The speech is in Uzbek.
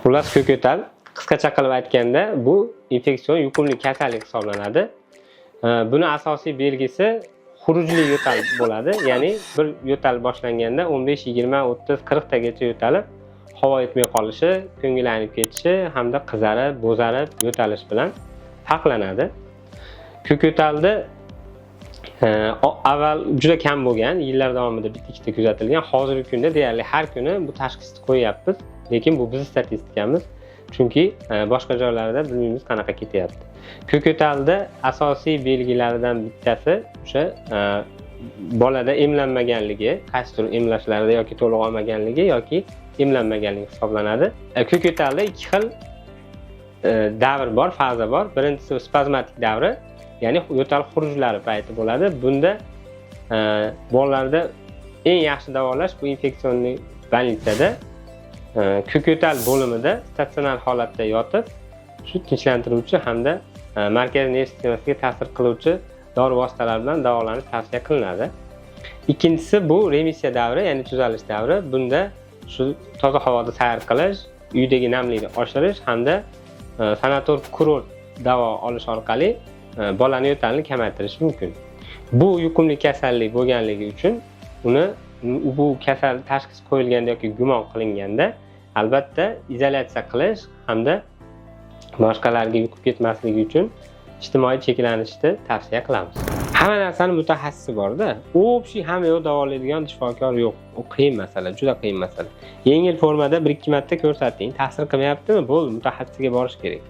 Xullas, ko'kyo'tal, qisqacha qilib aytganda, bu infeksion yuqumli kasallik hisoblanadi. Buni asosiy belgisi xurujli yo'tal bo'ladi, ya'ni bir yo'tal boshlanganda 15, 20, 30, 40 tagacha yo'talib, havo yetmay qolishi, ko'ngil aynib ketishi hamda qizarib, bo'zarib yo'talish bilan farqlanadi. Ko'kyo'talni avval juda kam bo'lgan, yillar davomida bitta ikkita kuzatilgan. Hozirgi kunda deyarli har kuni bu tashxisni qo'yyapmiz, lekin bu bizni statistikamiz, chunki boshqa joylarda bilmaymiz qanaqa ketyapti. Ko'kyo'talda asosiy belgilaridan bittasi o'sha bolada emlanmaganligi, qaysidir emlashlarda yoki to'liq olmaganligi yoki emlanmaganligi hisoblanadi. Ko'kyo'talda ikki xil davr bor, faza bor. Birinchisi spazmatik davri, ya'ni yo'tal xurujlari payti bo'ladi. Bunda bolalarda eng yaxshi davolash bu инфекционный больница da ko'kyo'tal bo'limida statsionar holatda yotib, shu tinchlantiruvchi hamda markaziy nerv sistemasiga ta'sir qiluvchi dori vositalari bilan davolanish tavsiya qilinadi. Ikkinchisi bu remissiya davri, ya'ni tuzalish davri. Bunda shu toza havoda sayr qilish, uydagi namlikni oshirish hamda sanator kurort davo olish orqali bolani yo'talini kamaytirish mumkin. Bu yuqumli kasallik bo'lganligi uchun uni, bu kasal tashxis qo'yilganda yoki gumon qilinganda, albatta izolyatsiya qilish hamda boshqalarga yuqib ketmasligi uchun ijtimoiy cheklanishni tavsiya qilamiz. Hamma narsani mutaxassisi borda, общий hamma yoq davolaydigan shifokor yo'q. U qiyin masala, juda qiyin masala. Yengil formada bir ikki marta ko'rsating, ta'sir qilmayaptimi, bo'ldi, mutaxassisga borish kerak.